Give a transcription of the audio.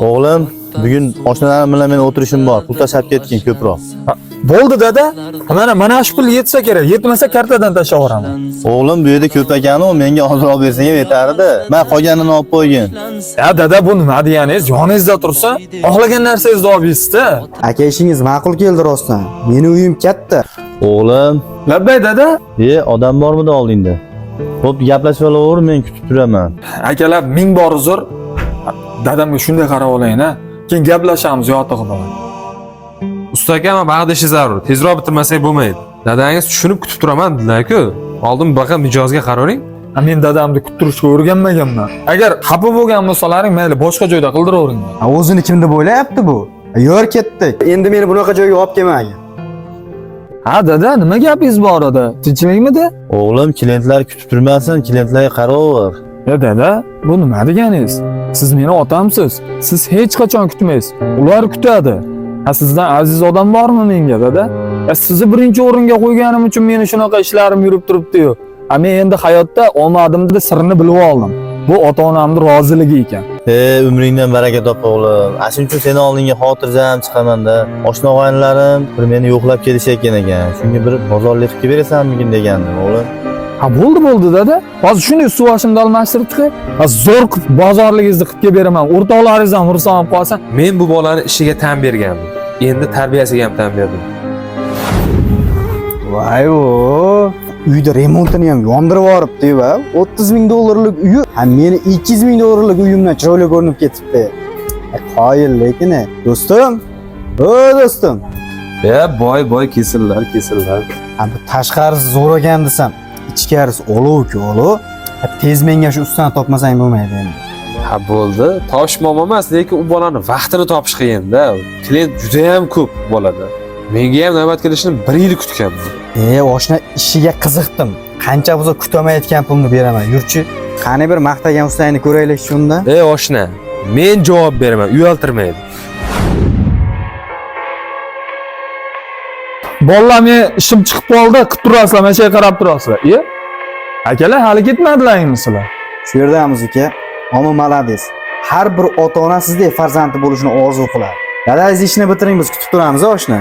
O'g'lim, bugun oshnalarim bilan men o'tirishim bor. Pul tashlab ketgin ko'proq. Bo'ldi dada. Mana shu pul yetsa kerak. Yetmasa kartadan tashlab yuboraman. O'g'lim, bu yerda ko'p ekanu, menga ozroq bersang ham yetardi. Men qolganini olib qo'ygin. Ya dada, bu nima deganingiz? Yoningizda tursa, xohlagan narsangizni olib yeysiz-da. Aka, ishingiz ma'qul keldi rostdan. Meni uyim katta. O'g'lim, Labbay dada. Odam bormidi oldingda? Xo'p, gaplashib olaver, men kutib turaman. Akalar, ming bor uzr. Dadamga shunday qarab olayin, ha. Keyin gaplashamiz yotig'i bilan. Usta aka, men bag'da ishi zarur. Tezroq bitirmasak bo'lmaydi. Dadangiz tushunib kutib turaman dedilar-ku. Oldin baqa mijozga qaravering. Ha, men dadamni kuttirishga o'rganmaganman. Agar xafa bo'lgan bo'lsalaring, mayli boshqa joyda qildiravering. Ha, o'zini kim deb o'ylayapti bu? Yor ketdik. Endi meni bunaqa joyga olib kelmagin. Ha dada, nima gapingiz bor edi? Tinchlikmidi? O'g'lim, klientlar kutib turmasin, klientlarga qaraver. Ya dada, bu nima deganingiz? Siz meni otamsiz. Siz hech qachon kutmaysiz. Ular kutadi. Ha, sizdan aziz odam bormi menga dada? Ya sizni birinchi o'ringa qo'yganim uchun meni shunaqa ishlarim yurib turibdi-yu. Ha, men endi hayotda omadimni sirini bilib oldim. Bu ota-onamning roziligi ekan. Umringdan baraka top o'g'lim. Ana shuning uchun seni oldingga xotirjam chiqaman-da. Oshna og'aynilarim bir meni yo'qlab kelishayotgan ekan. Shunga bir bozorlik qilib berasanmikin degandim, o'g'lim. Ha bo'ldi dada. Hozir shunday suv boshimni almashtirib chiqay. Ha, zo'r qilib bozorligingizni qilib kelib beraman. O'rtoqlaringiz ham xursand bo'lib qolsa. Men bu bolani ishiga tan bergandim. Endi tarbiyasiga ham tan berdim. Voy o. Uyda remontini ham yondirib yuboribdi va 30 ming dollarlik uyi, ha, meni 200 ming dollarlik uyimdan chiroyli ko'rinib ketibdi. Qoyil lekin, do'stim. O do'stim. Ya boy boy kesillar, kesillar. Ha, bu tashqarisi zo'r ekan desam, ichkarisi olov-ku olov. Ha, tez menga shu ustani topmasang bo'lmaydi endi. Ha bo'ldi. Topish muammo emas, lekin u bolani vaqtini topish qiyin-da. Klient juda ham ko'p bolada. Menga ham navbat kelishini 1 yil kutganman. Oshna, ishiga qiziqdim. Qancha bo'lsa kutamayotgan pulni beraman. Yurchi, qani bir maqtagan ustangni ko'raylik shunda. Ey oshna, men javob beraman, uyaltirmaydi. Bolalar, men ishim chiqib qoldi, qilib turasizlar, mana shu yerga qarab turasizlar. E? Akalar, hali ketmadilaringmi sizlar? Shu yerdamiz uka. Omi malades. Har bir ota-ona sizdek farzandi bo'lishini orzu qiladi. Dadangiz ishini bitiring, biz kutib turamiz oshna.